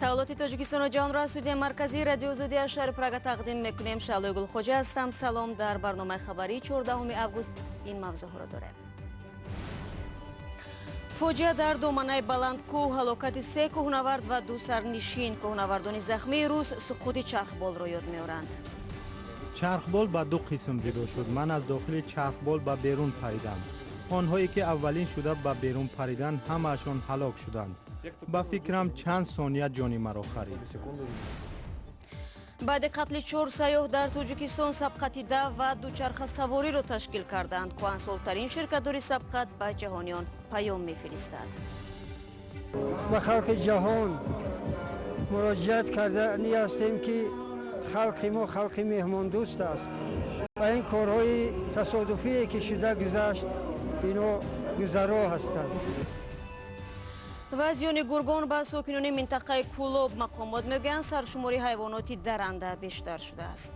Тавлоти Тоҷикистону ҷаҳонро аз студияи марказии Радиои Озодӣ аз шаҳри Прага тақдим мекунем. Шаълои Гулхоҷа ҳастам. Салом. Дар барномаи хабарии 14 август ин мавзӯъҳоро дорем. Фоҷиа дар доманаи Баландкӯҳ, ҳалокати се кӯҳнавард ва ду сарнишин. Кӯҳнавардони захмии рус суқути чархболро ёд меоранд. Чархбол ба ду қисм ҷудо шуд. Ман аз дохили чархбол ба берун паридам. Онҳое ки аввалин шуда ба берун париданд, ҳамаашон ҳалок шуданд. Ба фикрам, чанд сония ҷони маро харид. Баъди қатли чор сайёҳ дар Тоҷикистон сабқати дав ва дучархасавориро ташкил карданд. Кӯҳансолтарин ширкатдори сабқат ба ҷаҳониён паём мефиристад. Ба халқи ҷаҳон муроҷиат кардани ҳастем, ки халқи мо халқи меҳмондӯст аст ва ин корҳои тасодуфие, ки шуда гузашт, ино гузаро ҳастанд. Ва зиёни гургон ба сокинони минтақаи Кӯлоб. Мақомот мегӯянд, саршумори ҳайвоноти даранда бештар шудааст.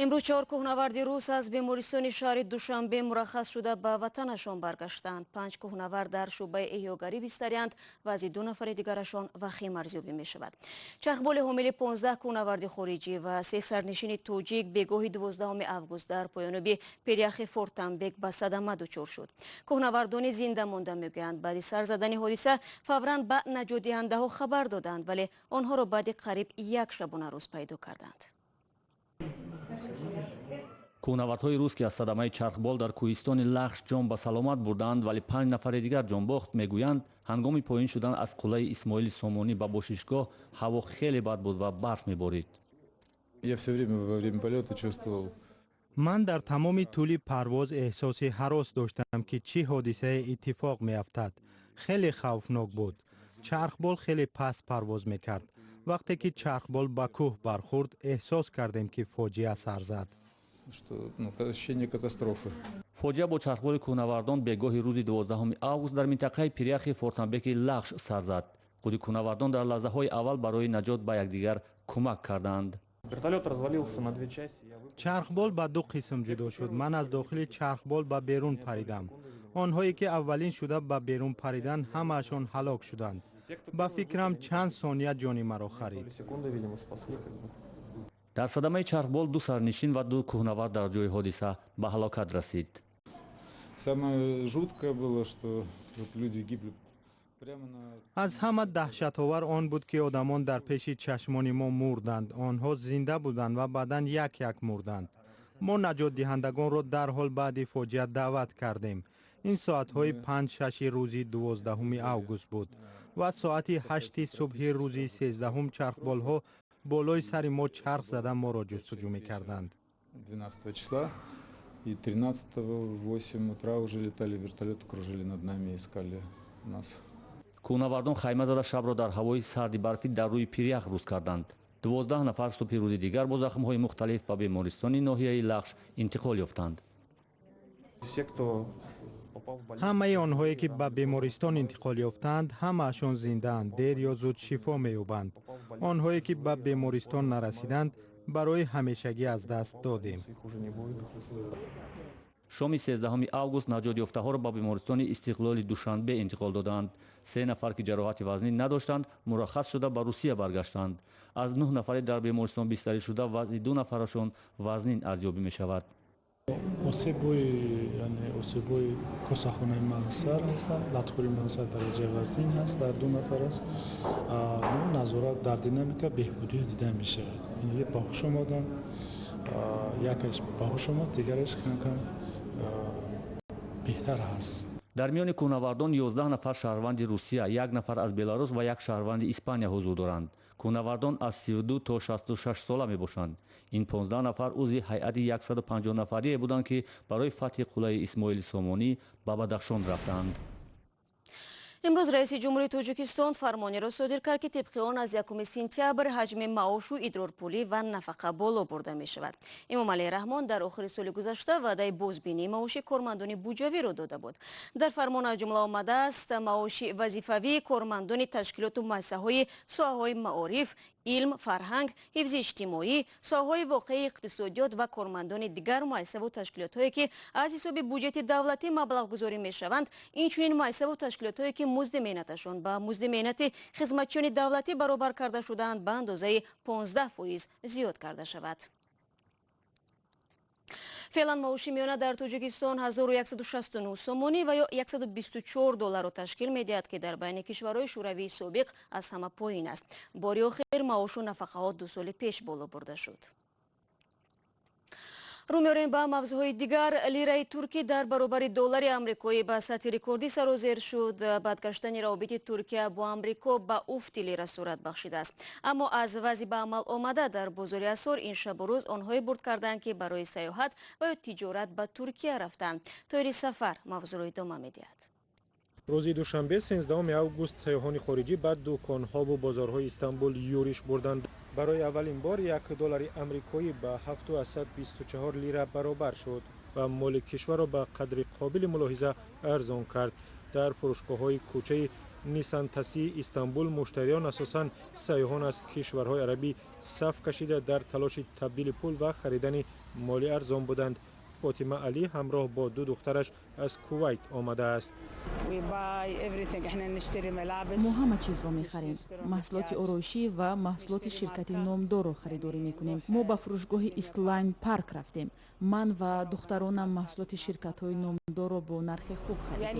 Имрӯз чор кӯҳнаварди рус аз бемористони шаҳри Душанбе мураххас шуда, ба ватанашон баргаштанд. Панҷ кӯҳнавард дар шӯъбаи эҳёгарӣ бистариянд. Вазъи ду нафари дигарашон вахим арзёбӣ мешавад. Чархболи ҳомили 15 кӯҳнаварди хориҷӣ ва се сарнишини тоҷик бегоҳи 12 август дар поёноби пиряхи Фортамбек ба садама дучор шуд. Кӯҳнавардони зинда монда мегӯянд, баъди сар задани ҳодиса фавран ба наҷотдиҳандаҳо хабар доданд, вале онҳоро баъди қариб як шабонарӯз пайдо карданд. Кӯҳнавардҳои рус, ки аз садамаи чархбол дар кӯҳистони Лахш ҷон ба саломат бурданд, вале панҷ нафари дигар ҷонбохт, мегӯянд, ҳангоми поин шудан аз қуллаи Исмоили Сомонӣ ба бошишгоҳ ҳаво хеле бад буд ва барф меборид. Я все время во время полета чувствовал. Ман дар тамоми тӯли парвоз эҳсоси ҳарос доштам, ки чӣ ҳодисае иттифоқ меафтад. Хеле хавфнок буд. Чархбол хеле паст парвоз мекард. Вақте ки чархбол ба кӯҳ бархӯрд, эҳсос кардем, ки фоҷиа сар зад. Что, ну, ощущение катастрофы. Фоҷиа бо чархболи кӯҳнавардон бегоҳи рӯзи 12 август дар минтақаи пиряхи Фортамбеки Лахш сар зад. Худи кӯҳнавардон дар лаҳзаҳои аввал барои наҷот ба якдигар кӯмак карданд. Вертолет развалился на две части. Чархбол ба ду қисм ҷудо шуд. Ман аз дохили чархбол ба берун паридам. Онҳое ки аввалин шуда ба берун париданд, ҳамаашон ҳалок шуданд. Ба фикрам, чанд сония ҷони маро харид. Секунды, видимо, спасли, как бы. Дар садамаи чархбол ду сарнишин ва ду кӯҳнавард дар ҷои ҳодиса ба ҳалокат расид. Самое жуткое было, что вот люди гибли прямо на Аз ҳама даҳшатовар он буд, ки одамон дар пеши чашмони мо мурданд. Онҳо зинда буданд ва баъдан як як мурданд. Мо наҷотдиҳандагонро дарҳол баъди фоҷиа даъват кардем. Ин соатҳои 5-шаши рӯзи 12 август буд ва соати 8-и субҳи рӯзи 13-ҳум чархболҳо болои сари мо чарх зада, моро ҷустуҷӯ мекарданд. 12 числа и 13 в 8 утра уже летали вертолеты, кружили над нами, искали нас. Кӯҳнавардон хайма зада, шабро дар ҳавои сарди барфӣ дар рӯи пирях рӯз карданд. 12 нафар субҳи рӯзи дигар бо захмҳои мухталиф ба бемористони ноҳияи Лахш интиқол ёфтанд. Все, кто попал в больницу. Ҳамаи онҳое, ки ба бемористон интиқол ёфтаанд, ҳамаашон зиндаанд, дер ё зуд шифо меёбанд. Онҳое, ки ба бемористон нарасиданд, барои ҳамешагӣ аз даст додем. Их уже не будет. Шоми 13 август наҷотёфтаҳоро ба бемористони Истиқлоли Душанбе интиқол доданд. Се нафар, ки ҷароҳати вазнин надоштанд, мураххас шуда, ба Русия баргаштанд. Аз нӯҳ нафаре дар бемористон бистарӣ шуда, вазъи ду нафарашон вазнин арзёбӣ мешавад. Осебои, яъне осебои косахонаи мағзсар ҳастанд, латхӯри мағзсар дараҷаи вазнин ҳаст, дар ду нафар аст. Назорат дар динамика беҳбудӣ дида мешавад. Ин ба ҳуш омаданд, якаш ба ҳуш омад, дигараш камкам беҳтар ҳаст. Дар миёни кӯҳнавардон 11 нафар шаҳрванди Русия, як нафар аз Беларус ва як шаҳрванди Испания ҳузур доранд. Кӯҳнавардон аз 32 то 66 сола мебошанд. Ин 15 нафар узви ҳайати 150 нафарие буданд, ки барои фатҳи қуллаи Исмоили Сомонӣ ба Бадахшон рафтанд. Имрӯз раиси ҷумҳурии Тоҷикистон фармонеро содир кард, ки тибқи он аз 1 сентябр ҳаҷми маошу идрорпулӣ ва нафақа боло бурда мешавад. Эмомалӣ Раҳмон дар охири соли гузашта ваъдаи бозбинии маоши кормандони буҷавиро дода буд. Дар фармон аз ҷумла омадааст, маоши вазифавии кормандони ташкилоту муассисаҳои соҳаҳои маориф, Илм, фарҳанг, ҳифзи иҷтимоӣ, соҳаҳои воқеии иқтисодиёт ва кормандони дигар муассисаву ташкилотҳое, ки аз ҳисоби буҷети давлатӣ маблағгузорӣ мешаванд, инчунин муассисаву ташкилотҳое, ки музди меҳнаташон ба музди меҳнати хизматчиёни давлатӣ баробар карда шудаанд, ба андозаи 15% зиёд карда шавад. Феълан маоши миёна дар Тоҷикистон 1169 сомонӣ ва ё 124 долларро ташкил медиҳад, ки дар байни кишварҳои шӯравии собиқ аз ҳама поин аст. Бори охир маошу нафақаҳо 2 соли пеш боло бурда шуд. Рӯ меорем ба мавзӯъҳои дигар. Лираи туркӣ дар баробари доллари амрикоӣ ба сатҳи рекордӣ сарозер шуд. Бадгаштани равобити Туркия бо Амрико ба уфти лира сурат бахшидааст. Аммо аз вазъи ба амал омада дар бозори асъор ин шабу рӯз онҳое бурд карданд, ки барои сайёҳат ва ё тиҷорат ба Туркия рафтанд. Тоири Сафар мавзӯъро идома медиҳад. Рӯзи душанбе 13 август сайёҳони хориҷӣ ба дуконҳову бозорҳои Истанбул юриш бурданд. Барои аввалин бор 1 доллари амрикоӣ ба 7,24 лира баробар шуд ва моли кишварро ба қадри қобили мулоҳиза арзон кард. Дар фурӯшгоҳҳои кӯчаи Нисантасии Истанбул муштариён, асосан сайёҳон аз кишварҳои арабӣ, саф кашида дар талоши табдили пул ва харидани моли арзон буданд. Фотима Алӣ ҳамроҳ бо 2 духтараш аз Кувайт омадааст. Мо ҳама чизро мехарем. Маҳсулоти ороишӣ ва маҳсулоти ширкати номдорро харидорӣ мекунем. Мо ба фурӯшгоҳи Истлайн Парк рафтем. Ман ва духтаронам маҳсулоти ширкатҳои номдорро бо нархи хуб харидем.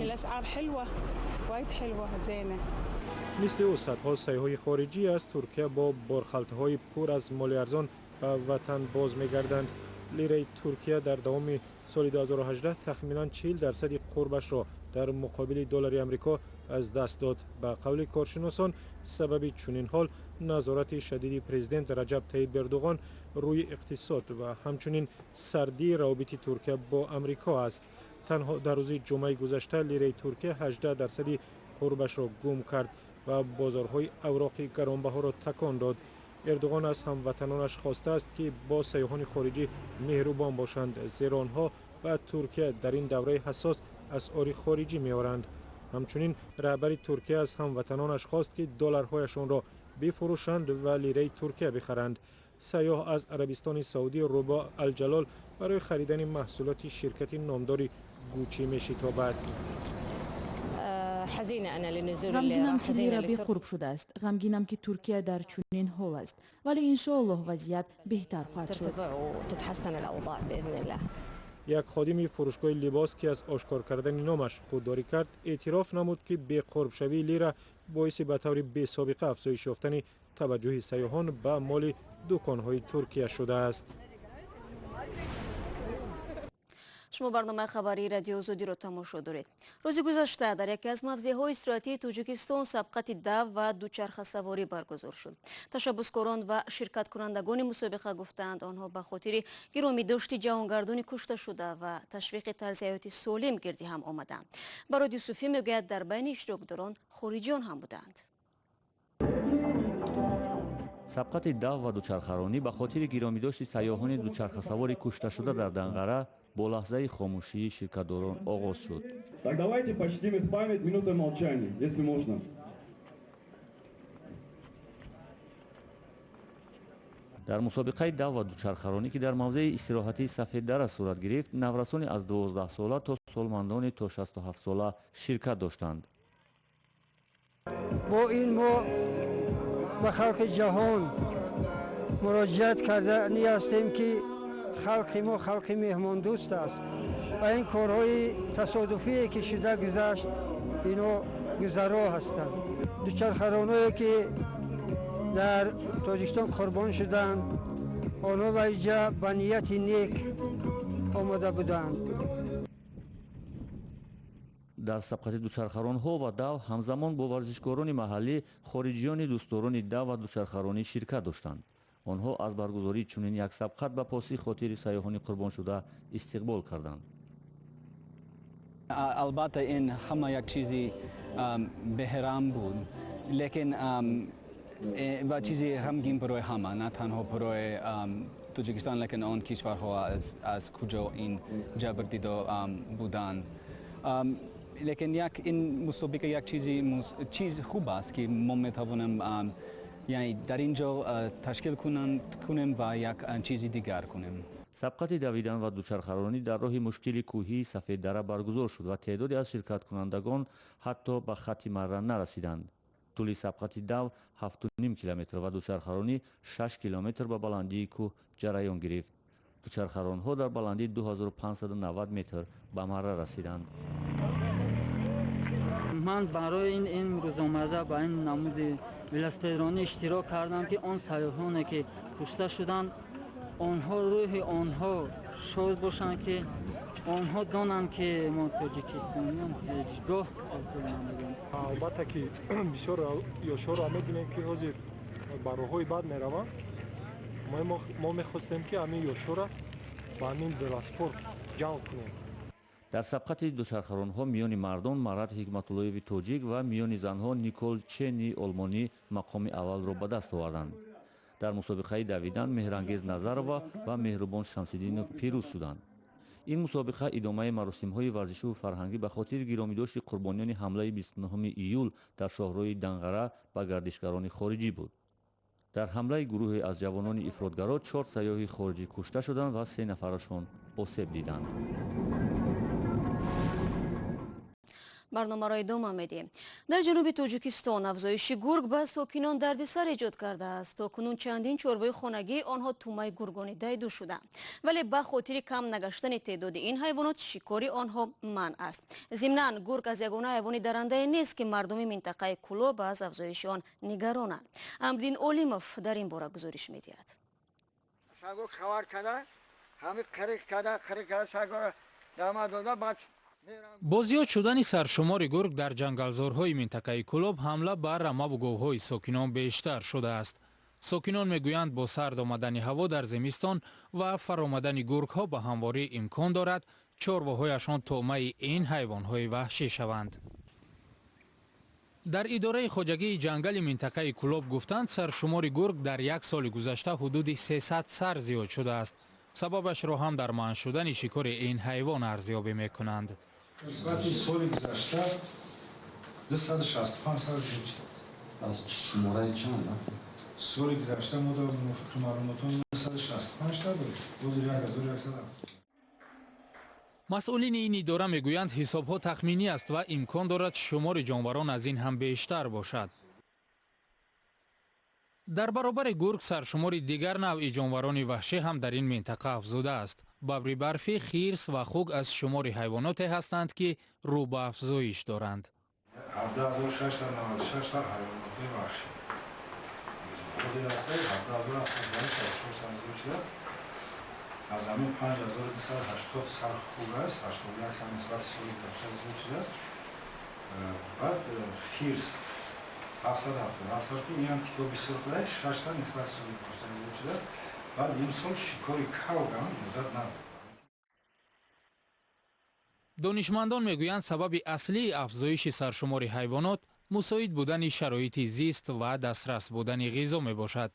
Мисли ӯ садҳо сайёҳои хориҷӣ аз Туркия бо борхалтаҳои пур аз моли арзон ба ватан боз мегарданд. Лираи Туркия дар давоми соли 2018 тахминан 40% қурбашро дар муқобили доллари Амрико аз даст дод. Ба қавли коршиносон, сабаби чунин ҳол назорати шадиди президент Раҷаб Тайиб Эрдуғон рӯи иқтисод ва ҳамчунин сардии равобити Туркия бо Амрико аст. Танҳо дар рӯзи ҷумъаи гузашта лираи Туркия 18% қурбашро гум кард ва бозорҳои авроқи гаронбаҳоро такон дод. Эрдуғон аз ҳамватанонаш хостааст, ки бо сайёҳони хориҷӣ меҳрубон бошанд, зеро онҳо ба Туркия дар ин давраи ҳассос асъори хориҷӣ меоранд. Ҳамчунин раҳбари Туркия аз ҳамватанонаш хост, ки долларҳояшонро бифурӯшанд ва лираи Туркия бихаранд. Сайёҳ аз Арабистони Саудӣ Рубо Алҷалол барои харидани маҳсулоти ширкати номдори Гуччи мешитобад. Ғамгинам, ки лира беқурб шудааст. Ғамгинам, ки Туркия дар чунин ҳол аст, вале иншоаллоҳ вазъият беҳтар хоҳад шуд. Як ходими фурӯшгоҳи либос, ки аз ошкор кардани номаш худдорӣ кард, эътироф намуд, ки беқурбшавии лира боиси ба таври бесобиқа афзоиш ёфтани таваҷҷӯҳи сайёҳон ба моли дуконҳои Туркия шудааст. Шумо барномаи хабарии Радио Озодиро тамошо доред. Рӯзи гузашта дар яке аз мавзеъҳои истироҳатии Тоҷикистон сабқати дав ва дучархасаворӣ баргузор шуд. Ташаббускорон ва ширкаткунандагони мусобиқа гуфтаанд, онҳо ба хотири гиромидошти ҷавонгардони кушташуда ва ташвиқи тарзи ҳаёти солим гирди ҳам омаданд. Барод Юсуфӣ мегӯяд, дар байни иштирокдорон хориҷиён ҳам буданд. Сабқати дав ва дучархаронӣ ба хотири гиромидошти сайёҳони дучархасавори кушташуда дар Данғара бо лаҳзаи хомӯшии ширкатдорон оғоз шуд. Так давайте почтим их память минутой молчания, если можно. Дар мусобиқаи дав ва дучархаронӣ, ки дар мавзеи истироҳатии Сафеддара сурат гирифт, наврасони аз 12 сола то солмандони то 67 сола ширкат доштанд. Бо ин мо ба халқи ҷаҳон муроҷиат кардани ҳастем, ки халқи мо халқи меҳмондӯст аст ва ин корҳои тасодуфие, ки шуда гузашт, ино гузаро ҳастанд. Дучархароное, ки дар Тоҷикистон қурбон шуданд, онҳо ба инҷа ба нияти нек омода буданд. Дар сабқати дучархаронҳо ва дав ҳамзамон бо варзишкорони маҳаллӣ хориҷиёни дӯстдорони дав ва дучархаронӣ ширкат доштанд. Онҳо аз баргузории чунин як сабқат ба поси хотири сайёҳони қурбоншуда истиқбол карданд. Албатта, ин ҳама як чизи беҳрам буд, лекин ва чизи ғамгин барои ҳама, на танҳо барои Тоҷикистон, лекин он кишварҳо, аз куҷо ин ҷабрдидо буданд. Лекин як ин мусобиқа як чиз хуб аст, ки мо метавонем Яъне дар ин ҷо ташкил кунем ва як чизи дигар кунем. Сабқати давидан ва дучархаронӣ дар роҳи мушкили кӯҳии Сафеддара баргузор шуд ва теъдоде аз ширкаткунандагон ҳатто ба хатти марра нарасиданд. Тӯли сабқати дав 7,5 километр ва дучархаронӣ 6 километр ба баландии кӯҳ ҷараён гирифт. Дучархаронҳо дар баландии 2590 метр ба марра расиданд. Ман барои ин имрӯз омада ба ин намуди велосипедронӣ иштирок кардам, ки он сайёҳоне ки кушта шуданд, онҳо рӯҳи онҳо шод бошанд, ки онҳо донанд, ки мо тоҷикистониён ҳеҷ гоҳ хотир намедиҳем. Албатта ки бисёр ёшҳоро мебинем, ки ҳозир ба роҳҳои бад мераванд. Мо мехостем, ки ҳамин ёшҳоро ба ҳамин велоспорт ҷалб кунем. Дар сабқати дучархаронҳо миёни мардон Марат Ҳикматуллоеви тоҷик ва миёни занҳо Никол Чени олмонӣ мақоми аввалро ба даст оварданд. Дар мусобиқаи давидан Меҳрангез Назарова ва Меҳрубон Шамсиддинов пирӯз шуданд. Ин мусобиқа идомаи маросимҳои варзишиву фарҳангӣ ба хотири гиромидошти қурбониёни ҳамлаи 29 июл дар шоҳроҳи Данғара ба гардишгарони хориҷӣ буд. Дар ҳамлаи гурӯҳе аз ҷавонони ифротгаро 4 сайёҳи хориҷӣ кушта шуданд ва 3 нафарашон осеб диданд. Барномаро идома медиҳем. Дар ҷануби Тоҷикистон афзоиши гург ба сокинон дардисар эҷод кардааст. То кунун чандин чорвои хонагии онҳо тумаи гургони дайду шуданд. Вале ба хотири кам нагаштани теъдоди ин ҳайвонот шикори онҳо манъ аст. Зимнан гург аз ягона ҳайвони дарандае нест, ки мардуми минтақаи Кӯлоб аз афзоиши он нигаронанд. Амриддин Олимов дар ин бора гузориш медиҳад. Бо зиёд шудани саршумори гург дар ҷангалзорҳои минтақаи Кӯлоб ҳамла ба рамаву говҳои сокинон бештар шудааст. Сокинон мегӯянд, бо сард омадани ҳаво дар зимистон ва фаромадани гургҳо ба ҳамворӣ имкон дорад чорвоҳояшон тӯъмаи ин ҳайвонҳои ваҳшӣ шаванд. Дар идораи хоҷагии ҷангали минтақаи Кӯлоб гуфтанд, саршумори гург дар як соли гузашта ҳудуди 300 сар зиёд шудааст. Сабабашро ҳам дар манъ шудани шикори ин ҳайвон арзёбӣ мекунанд. Нисбати соли гузашта 265 сар зиёд шуд. Аз шумораи чанд? Соли гузашта мо дар мувофиқи маълумотон 965 та буд, ҳозир 1100. Масъулини ин идора мегӯянд, ҳисобҳо тахминӣ аст ва имкон дорад шумори ҷонварон аз ин ҳам бештар бошад. Дар баробари гург саршумори дигар навъи ҷонварони ваҳшӣ ҳам дар ин минтақа афзудааст. Бабри барфӣ, хирс ва хук аз шумори ҳайвоноте ҳастанд, ки рӯ ба афзоиш доранд. 17696 сар ҳайвоноти ваҳшӣ ҳозир ҳастанд, 17764 сар зиёд шудааст. Аз ҳамин 5280 сар хук аст, 81 сар нисбати соли гузашта зиёд шудааст. Баъд хирс 777 сар, ки ин ҳам китоби сурх, 6 сар нисбати соли гузашта зиёд шудааст. Баъд имсол шикори кавгам иҷозат надод. Донишмандон мегӯянд, сабаби аслии афзоиши саршумори ҳайвонот мусоид будани шароити зист ва дастрас будани ғизо мебошад.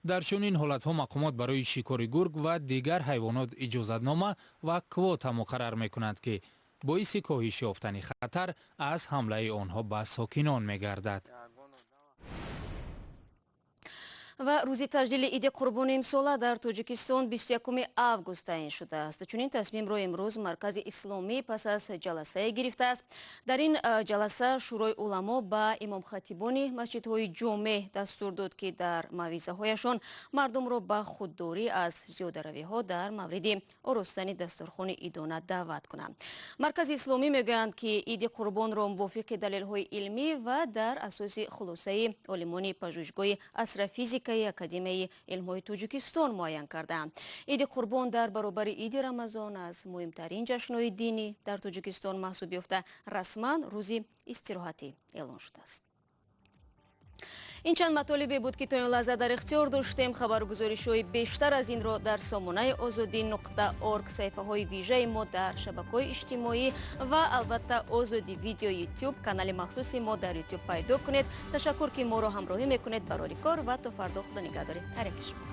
Дар чунин ҳолатҳо мақомот барои шикори гург ва дигар ҳайвонот иҷозатнома ва квота муқаррар мекунанд, ки боиси коҳиш ёфтани хатар аз ҳамлаи онҳо ба сокинон мегардад. Ва рӯзи таҷлили Иди Қурбони имсола дар Тоҷикистон 21 август таъин шудааст. Чунин тасмимро имрӯз Маркази Исломӣ пас аз ҷаласае гирифтааст. Дар ин ҷаласа Шӯрои уламо ба имомхатибони масҷидҳои ҷомеъ дастур дод, ки дар мавъизаҳояшон мардумро ба худдорӣ аз зиёдаравиҳо дар мавриди оростани дастурхони идона даъват кунанд. Маркази Исломӣ мегӯянд, ки Иди Қурбонро мувофиқи далелҳои илмӣ ва дар асоси хулосаи олимони пажӯҳишгоҳи астрофизика Академияи илмҳои Тоҷикистон муайян кардаанд. Иди Қурбон дар баробари Иди Рамазон аз муҳимтарин ҷашнҳои динӣ дар Тоҷикистон маҳсуб ёфта, расман рӯзи истироҳатӣ эълон шудааст. Ин чанд матолибе буд, ки то ин лаҳза дар ихтиёр доштем. Хабаргузоришҳои бештар аз инро дар сомонаи озодӣ.орг, саҳифаҳои вижаи мо дар шабакаҳои иҷтимоӣ ва албатта Озодӣ видео ютуб, канали махсуси мо дар ютуб пайдо кунед. Ташаккур, ки моро ҳамроҳӣ мекунед. Барори кор ва то фардо худо нигаҳдори ҳар яки шумо.